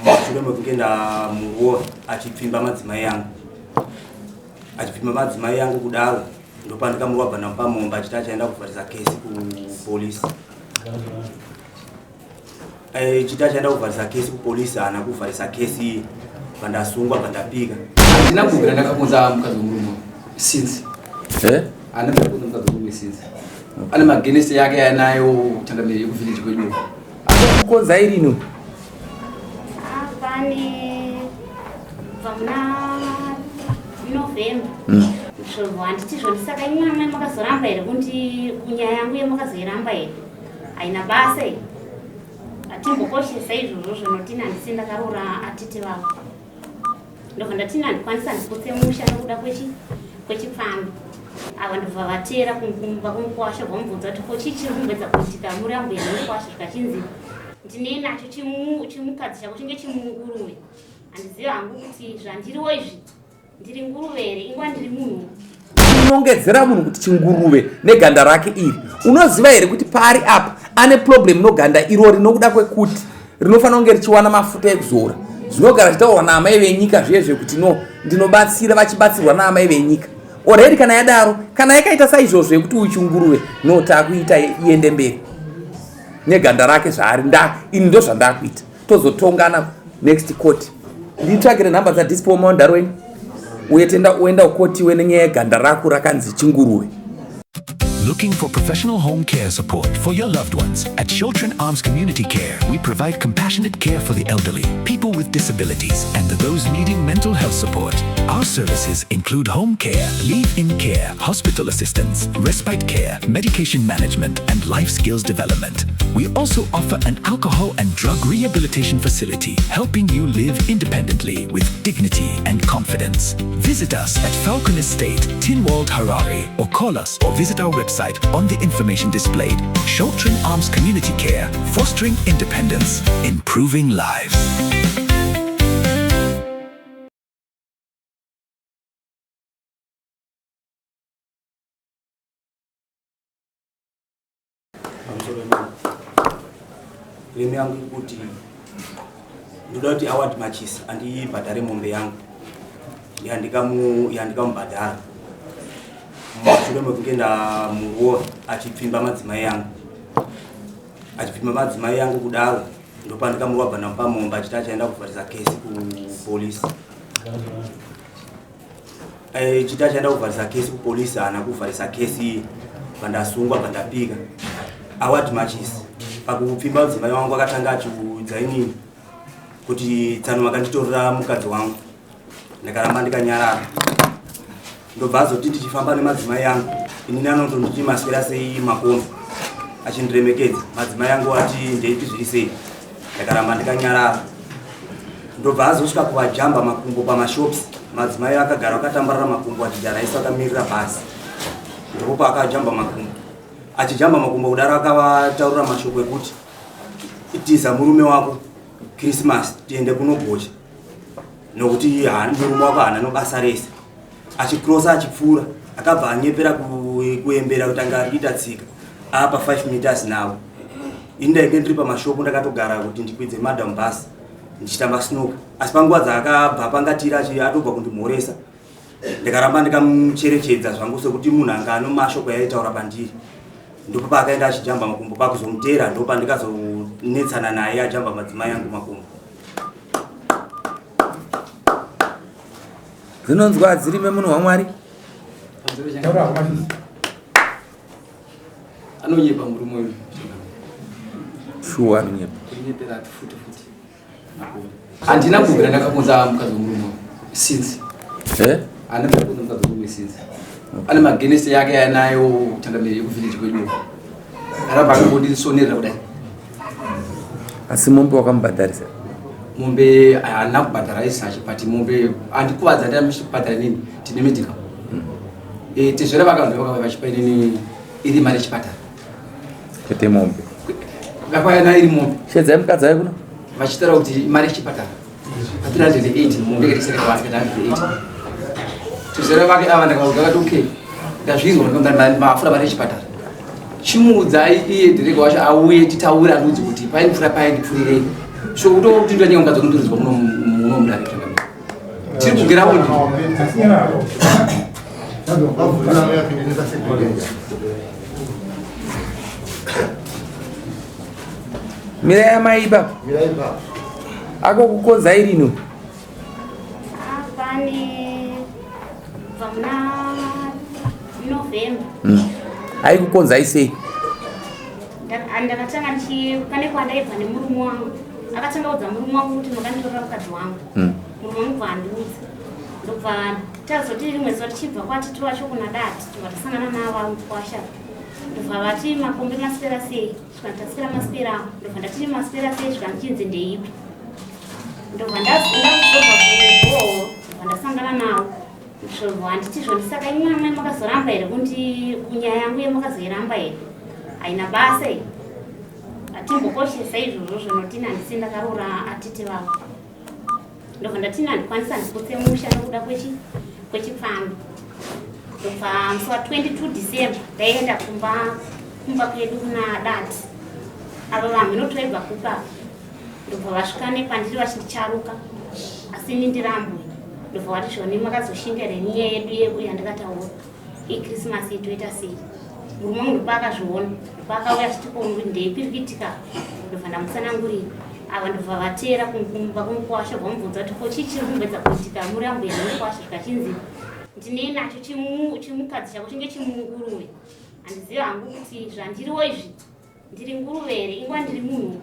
Mushure mekunge ndamuroora achipfimba madzimai yangu, achipfimba madzimai yangu kudaro, ndopandikamurwabva namupa mombe achiti achaenda kuvharisa kesi kupolisi. Chiti achaenda kuvharisa kesi kupolisi, haana kuvharisa kesi iyi, vandasungwa, vandapika. Handina kubvira ndakakonza mukadzi wemurume since. Eh? Handina ndakakonza mukadzi wemurume since. Ane magenesi yake anayo changamire yekuvillage kwedu. Kukonza irino. Pane kubva muna November. Zvo handiti zvoni, saka imwe amai makazoramba here kundi kunyaya yangu yemakazoiramba here? Haina basa here? Hatimbokoshesa izvozvo zvinotini, handisi ndakaroora atete vavo. Ndobva ndatini handikwanisa, handiputse musha nokuda kwechipfambi. Ava ndobva vateera kumba kumukwasha, vamubvunza kuti ko chii chiri kumboedza kuitika muri ambuya nemukwasha, zvikachinzi ndine nacho chimukadzi chako chinge chimunguruve. Handizivi hangu kuti zvandiriwo izvi ndiri nguruve here, ingwa ndiri munhu. Unongedzera munhu kuti chinguruve neganda rake iri, unoziva here kuti paari apa ane problem noganda irori, nokuda kwekuti rinofanira kunge richiwana mafuta ekuzora? Zvinogara zvitaurwa naamai venyika zviye zvekuti no, ndinobatsira, vachibatsirwa naamai venyika already. Kana yadaro, kana yakaita saizvozvo yekuti uyu chinguruve, no, taakuita iende mberi neganda rake zvaari. Nda ini ndo zvandakuita, tozotongana next court. Nditsvagire nhamba dzadispo maundarweni uye tenda uenda kukoti iwe nenyaya yeganda rako rakanzi chinguruve. Looking for professional home care support for your loved ones? At Children Arms Community Care, we provide compassionate care for the elderly, people with disabilities, and those needing mental health support. Our services include home care, live-in care, hospital assistance, respite care, medication management, and life skills development. We also offer an alcohol and drug rehabilitation facility, helping you live independently with dignity and confidence. Visit us at Falcon Estate, Tinwald, Harare, or call us or visit our website on the information displayed. Sheltering Arms Community Care, fostering independence, improving lives. Pamusoro imani remi yangu ikuti ndoda kuti Award Machisa andibhadhare mombe yangu yandikamubhadhara mushure mekunge ndamuroora achipfimba madzimai yangu. Achipfimba madzimai yangu kudaro, ndopandikamurwabva namupa mombe achiti achaenda kuvharisa kesi kupolisi. Chiti achaenda kuvharisa kesi kupolisi, haana kuvharisa kesi iyi, vandasungwa, vandapika. Award Machisi pakupfimba mudzimai wangu akatanga achiudza inini kuti tsano vakanditorera mukadzi wangu. Ndakaramba ndikanyarara, ndobva azoti ndichifamba nemadzimai yangu inini anotonditi maswera sei makomba, achindiremekedza. Madzimai yangu ati ndeipi, zviri sei? Ndakaramba ndikanyarara, ndobva azosvika kuvajamba makumbo pamashops. Madzimai akagara akatambarara makumbo achidharaisa akamirira bhasi, ndipo paakajamba makumbo. Achijamba makumbo kudaro, akavataurira mashoko ekuti tiza murume wako Christmas tiende kunogocha, nokuti murume wako haana nobasa rese. Achikrosa achipfuura, akabva anyepera kuembera kuti anga ari kuita tsika apa 5 meters navo. Ini ndainge ndiri pamashopu, ndakatogara kuti ndikwidze madam bus ndichitamba snooker, asi panguva dzaakabva pangatira atobva kundimhoresa, ndikaramba ndikamucherechedza zvangu sekuti munhu anga ano mashoko yaitaura pandiri. Ndipo paakaenda achijamba makumbo. Pakuzomutera, ndo pandikazonetsana naye ajamba madzimai angu makumbo. Dzinonzwa hadzirime, munhu waMwari. Anonyepa murume uyu. Shuwa anonyepa. Kunyepera ati futi futi. Handina kubvira ndakakonza mukadzi wemurume since. Eh? Handina ndakakonza mukadzi wemurume since. Ane magenesi yake anayo changamire yekuvillage kwedu. Aramba akangondisonera kudai. Asi mombe wakamubhadharisa? Mombe haana kubhadhara isachi, but mombe handikuvadza, ndamubhadhara inini, tine medical. Tezvera vakanzi vakauya vachipa inini iri mari yechipatara. Kwete mombe. Vakauya iri mombe. Shedzai mukadzi ayo kuno. Vachitaura kuti mari yechipatara pa308, mombe ikatisaka 108. Tezvera vake ava ndakaudza kati okay, ndazvinzwa, mafura mari yechipatara, chimuudzai iye dhirega wacho auye titaure, andiudzi kuti paindipfura paindipfurirei. So kutopindura nyaya mukadzi kundurudzwa muno muno mudare changamire. Tiri kugiraundi. Mirai amai ipapa. Ako kukonzai rino. Pane kubva muna November. Aikukonzai sei? Ndakatanga ndichi pane kwandaibva nemurume wangu. Akatanga kuudza murume wangu kuti makanditorera mukadzi wangu. Murume wangu bva andiudza. Ndobva tazoti rimwe zuva tichibva kwatiti wacho kuna dati tobva tasangana nava mukwasha. Ndobva vati makombi maswera sei? Zvikanzi taswera maswera awo. Ndobva ndati maswera sei zvikanzi chinzi ndeipi? Ndobva ndazobva kubhoho ndobva ndasangana nawo. Ndobva handiti zvoni saka imwe amai makazoramba here kundi kunyaya yangu yemakazoiramba here? Haina basa iyi. Hatimbokoshesa izvozvo zvinoti handisi ndakaroora atete vavo. Ndobva ndati handikwanisa handiputse musha nokuda kwechi kwechipfambi. Ndobva musi wa 22 December ndaienda kumba kumba kwedu kuna dati. Ava vanhu inotoibva kupa ndobva vasvika nepandiri vachindicharuka asi ini ndirambwe. Ndobva vati zvoni makazoshinga here nyaya yedu yeku yandakataura ikrisimasi iyi toita sei? Murume wangu ndopaakazviona ndopaakauya achiti ko ndeipi iri kuitika ndobva ndamutsanangurira. Ava ndobva vateera kumba kumukwasha vamubvunza kuti ko chii chiri kumboedza kuitika muri ambuya nemukwasha zvikachinzi ndinei nacho chimukadzi chako chinge chimunguruve. Handizivi hangu kuti zvandiriwo izvi ndiri nguruve here ingwa ndiri munhu.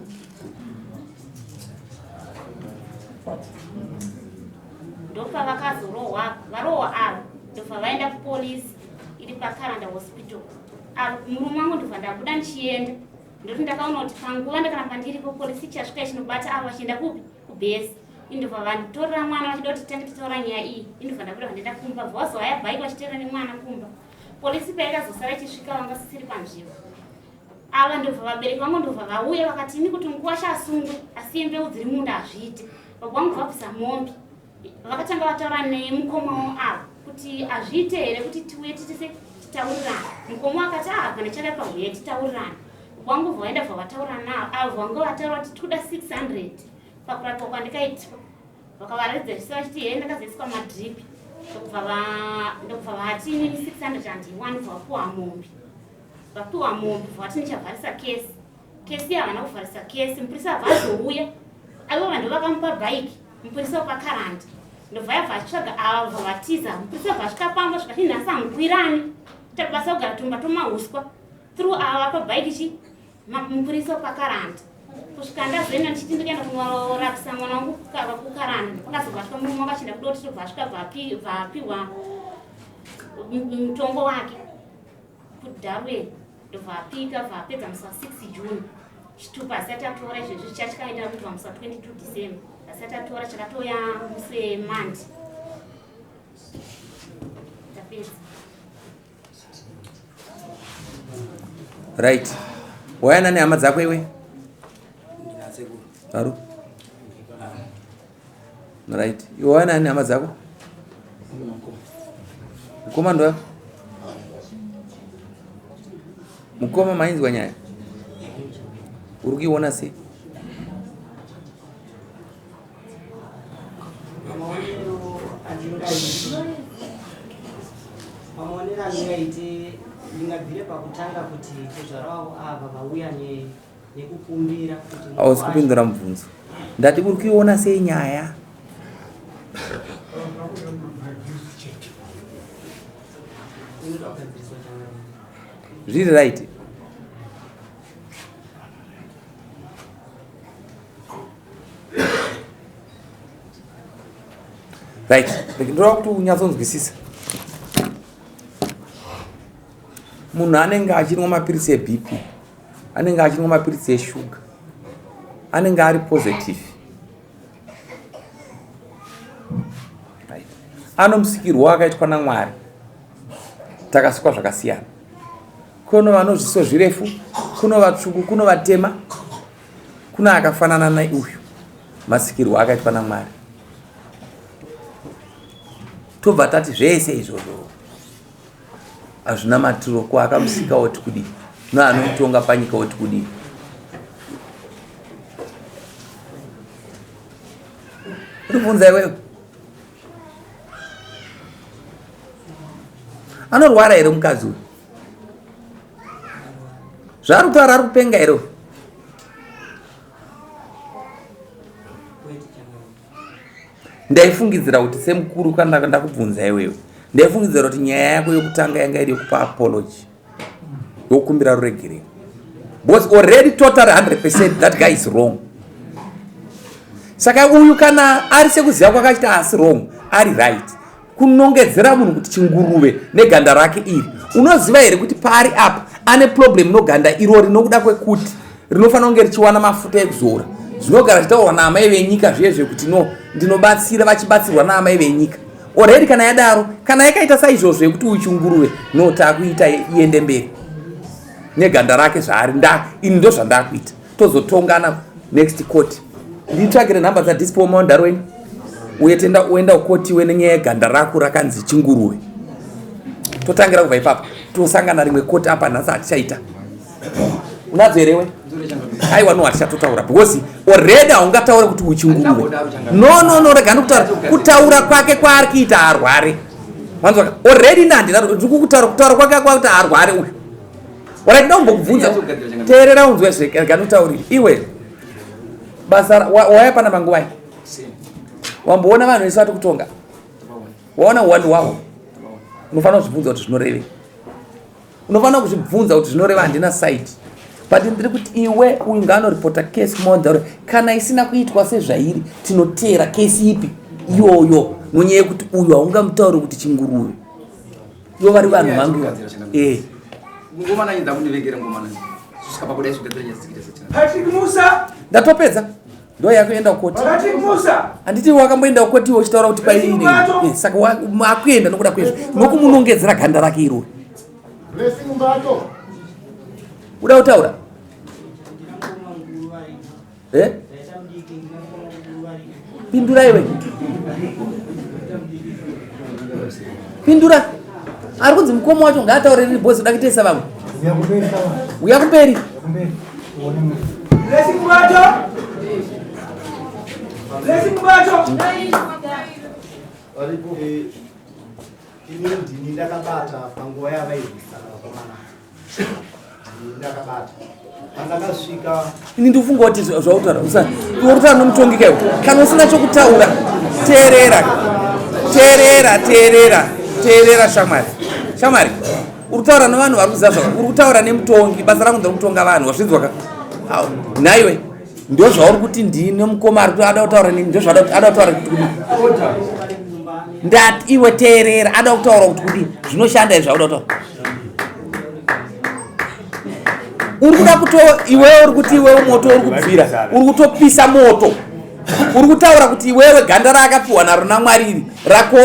Ndopavakazorohwa varohwa ava ndobva vaenda kupolisi iri paKaranda hospital. Ava murume wangu ndobva ndabuda ndichienda ndoti ndakaona kuti panguva ndakaramba ndiripo polisi ichasvika ichinobata ava vachienda kupi kubhesi. Indobva vanditorera mwana vachida kuti titange titaura nyaya iyi. Indobva ndabuda vandienda kumba bva vazohaya bhaiki vachiteera nemwana kumba. Polisi payakazosara ichisvika vanga sisiri panzvimbo. Ava ndobva vabereki vangu ndobva vauya vakati ini kuti mukuwasha asungwe asiye mbeu dziri munda hazviite. Baba vangu vabvisa mombe. Vakatanga vataura nemukoma wavo ava kuti hazviite here kuti tiuye titise titaurirane. Mukoma akati ah hapana chakaipa huye titaurirane. Baba vangu vaenda bva vataura navo. Avo vanga vataura kuti tikuda 600 pakurapwa kwandikaitwa. Vakavaratidza zvese vachiti hee ndakazoiswa madrip. Ndobva vati inini 600 handiiwani bva vapuwa mombe. Vapiwa mombe vati ndichavharisa kesi. Kesi havana kuvharisa kesi. Mupurisa abva azouya. Aivo vanhu vakamupa bhaiki. Mupurisa wepakaranda. Ndobva yabva achitsvaga ava bva vatiza. Mupurisa abva asvika pamba zvikati nhasi hamukwirani. Tabasa kugara tumba tomahuswa. Through ava vapa bhaiki chi mupurisa wepakaranda. Kusvika ndazoenda ndichiti ndikaenda kunorapisa mwana wangu kukaranda. Pakazobatwa murume wangu achinda kuda kuti tobva asvika bva apiwa mutongo wake. KuDarwin ndobva apika bva apedza musi wa 6 June. Chitupa asati atora izvezvi chachikaenda kubva musi wa 22 December asati atora chakatouya musi weMonday. Tapedza. Right. Wayana nehama dzako iwe? Ndinasekuru. Aru. Right. Iwe wayana nehama dzako? Mukoma ndo Mukoma mainzwa nyaya? Uri kuiona sei? Maonero andingaite ndingabvire pakutanga kuti tezvara vavo ava vauya nekukumbira kuti Hausi kupindura mubvunzo. Ndati uri kuiona sei nyaya? Zviri right. Right. Ndoda kuti unyatsonzwisisa. Munhu anenge achinwa mapiritsi eBP, anenge achinwa mapiritsi eshuga, anenge ari positive. Right. Anomusikirwo akaitwa naMwari. Takasikwa zvakasiyana. Kuno vanozviso zvirefu, kuno vatsvuku, kuno vatema, kuno akafanana neuyu. Masikirwo akaitwa naMwari. Tobva tati zvese izvozvo hazvina maturo, ko akamusika oti kudii? No anomutonga panyika oti kudii? Uribvunza iwewe. Anorwara here mukadzi uyu? Zvaari kutaura ari kupenga here uyu? Ndaifungidzira kuti semukuru kana ndakubvunza iwewe, ndaifungidzira kuti nyaya yako yokutanga yanga iri yekupa apology, yokukumbira ruregerero, because already totally 100% that guy is wrong. Saka uyu kana ari sekuziva kwakachita asi wrong, ari right kunongedzera munhu kuti chinguruve neganda rake iri. Unoziva here kuti paari apa ane problem noganda irori nokuda kwekuti rinofanira kunge richiwana mafuta ekuzora zvinogara zvitaurwa naamai venyika zviye zvekuti no ndinobatsira vachibatsirwa naamai venyika already. Kana yadaro, kana yakaita saizvozvo yekuti uyu chinguruve, no, takuita iende mberi neganda rake zvaari. Nda ini ndo zvandakuita, tozotongana next court. Nditsvagire nhamba dzadispo maondarweni uye tenda uenda kukoti iwe nenyaya yeganda rako rakanzi chinguruve. Totangira kubva ipapo, tosangana rimwe koti. Apa nhasi hatichaita. Unadzo here we? Aiwa, no, hatichatotaura because already haungataure kuti uchinguruve. No, no, no, rega ndikutaura. Kutaura kwake kwaari kuita arware, wanzwaka? Already nandina ndiri kukutaura, kutaura kwake kwakuti arware uyu. Alright, ndombokubvunza, teerera unzwe zve. Rega ndikutaurire iwe. Basa waya pana manguvai wamboona vanhu vese vati kutonga, waona uwandu hwavo, unofanira kuzvibvunza kuti zvinorevei. Unofanira kuzvibvunza kuti zvinoreva. Handina side, but ndiri kuti iwe uyu ngaanoripota kesi kumaondauro. Kana isina kuitwa sezvairi, tinoteera kesi ipi iyoyo, nonyaya yekuti uyu haungamutauri kuti chinguruve, ivo vari vanhu vangu e. Ngomana inda kundivengera ngomana. Kusvika pakuda izvigadzira nyaya dzikita sechana. Patrick Musa. Ndatopedza, ndo yakuenda kukoti. Patrick Musa. Handiti wakamboenda kukoti iwe uchitaura kuti paini? Saka akuenda nokuda kwezvo, nokumunongedzera ganda rake irori. Blessing Mbato. Uda kutaura? Eh? Pindura iwe, pindura. Ari kunzi mukoma wacho ngaataure riri bhosi, uda kuitesa vamwe. Uya kumberi. Blessing Mbato. Blessing Mbato. Ini ndini ndakabata panguva yavairwisana vakomana, ndini ndakabata pandakasvika. Ini ndikufunga kuti zvautaura uri kutaura nomutongi kaiwo. Kana usina chokutaura, teerera, teerera, teerera, teerera. Shamwari, shamwari, uri kutaura nevanhu vari kuziva zvaka. Uri kutaura nemutongi. Basa rangu nderekutonga vanhu, wazvinzwa ka? Au, nhaiwe, ndo zvauri kuti ndine mukoma ari ada kutaura nini, ndo zvaada ada kutaura kuti kudii? Ndati iwe teerera, ada kutaura kuti kudii? Zvinoshanda izvi zvauda kutaura? Uri kuda kuto iwewe uri kuti iwewe moto uri kubvira, uri kutopisa moto. Uri kutaura kuti iwewe ganda raakapiwa naro namwari iri rako,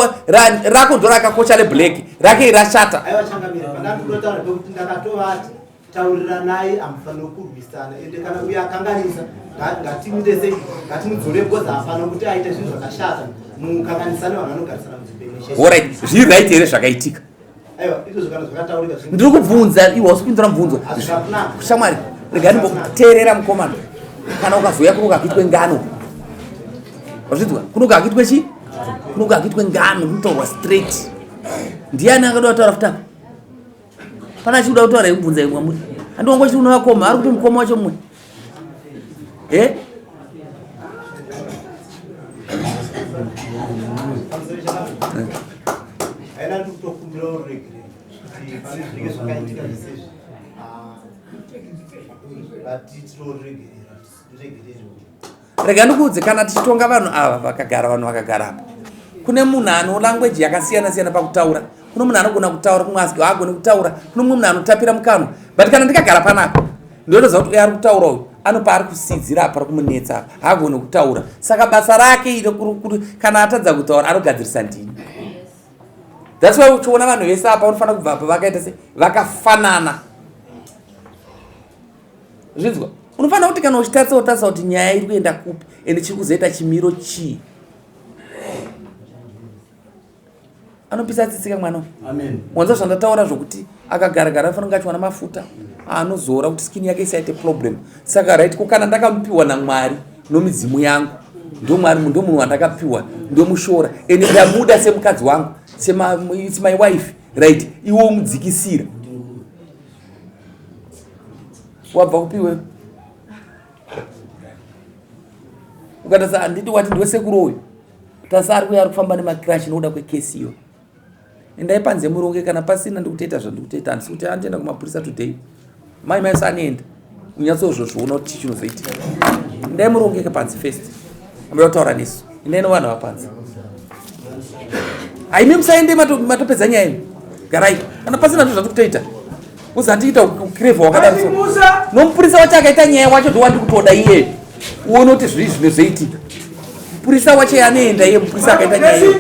rako ndo rakakocha reblack, rake iri rashata. Aiwa changamire, pandandikutotaura pekuti ndakatovati tauriranai, hamufaniri kurwisana, ende kana uyo akanganisa ngatimuite ngatimudzore because haafaniri kuti aite zvinhu zvakashata, mukanganisane, vanhu vanogarisana munzvimbo imwe chete. Alright, zviri right here zvakaitika? Aiwa, izvozvo kana zvakataurika Ndiri kubvunza iwe, usipindura mubvunzo. Hazvina. Shamwari, rega ndimboteerera mukomana. Kana ukazouya kuno kakuitwe ngano, wazvinzwa? Kuno kakuitwe chi kuno kakuitwe ngano, kunotaurwa straight. Ndiani akada kutaura futi apa? Pana achikuda kutaura yekubvunza imwe mwamuri? Handiwangu achiti unowakoma, ari kuti mukoma wacho mumwe e. Aina ndikutokumbira uregere kuti pane zvinenge zvakaitika zvese izvi. Ngatiitire uregerera, ndiregerere. Rega ndikuudze, kana tichitonga vanhu ava vakagara, vanhu vakagara apa, kune munhu ano language yakasiyana siyana pakutaura. Kune munhu anogona kutaura, kumwe asi haagoni kutaura. Kune mumwe munhu anotapira mukanwa, but kana ndikagara panapa ndinotoziva kuti uyo ari kutaura uyu anopa ari kusidzira apa, ari kumunetsa apa, haagoni kutaura. Saka basa rake iro kana atadza kutaura anogadzirisa ndini. That's why uchiona vanhu vese apa unofanira kubva apa vakaita se vakafanana, zvinzwa. Unofanira kuti kana uchitarisa, utarisa kuti nyaya iri kuenda kupi ende chiri kuzoita chimiro chii. Anopisa tsitsika mwana uyu. Amen. Wanza zvandataura zvokuti akagaragara anofanira kunge achiwana mafuta aanozora kuti skin yake isaite problem. Saka right, ko kana ndakamupiwa namwari nomidzimu yangu. Ndomwari, ndomunhu wandakapiwa, ndomushora ende ndamuda semukadzi wangu, sema it's my wife, right? Iwe umudzikisira. Wabva kupiwe ukatasa handiti wati ndiwe sekuru uyu tasa ari kuya ari kufamba nemakirashi nokuda kwekesi iyo. Endai panze muronge, kana pasina ndikutoita zvandikutoita. Handisi kuti andienda kumapurisa today. Mai mai sanienda unyatsozvozviona kuti chii chinozoitika. Endai murongeke panze first, amboda kutaura nesu. Endai nevanhu vapanze. Haimi musaende matopedza nyaya imi. Garai kana pasina ndo zvandikutoita. Uzi handiita ukrevha wakadaro so. Nomupurisa wacho akaita nyaya wacho ndowandikutoda iye. Uone kuti zvii zvinozoitika. Mupurisa wacho anoenda iye, mupurisa akaita nyaya iyo.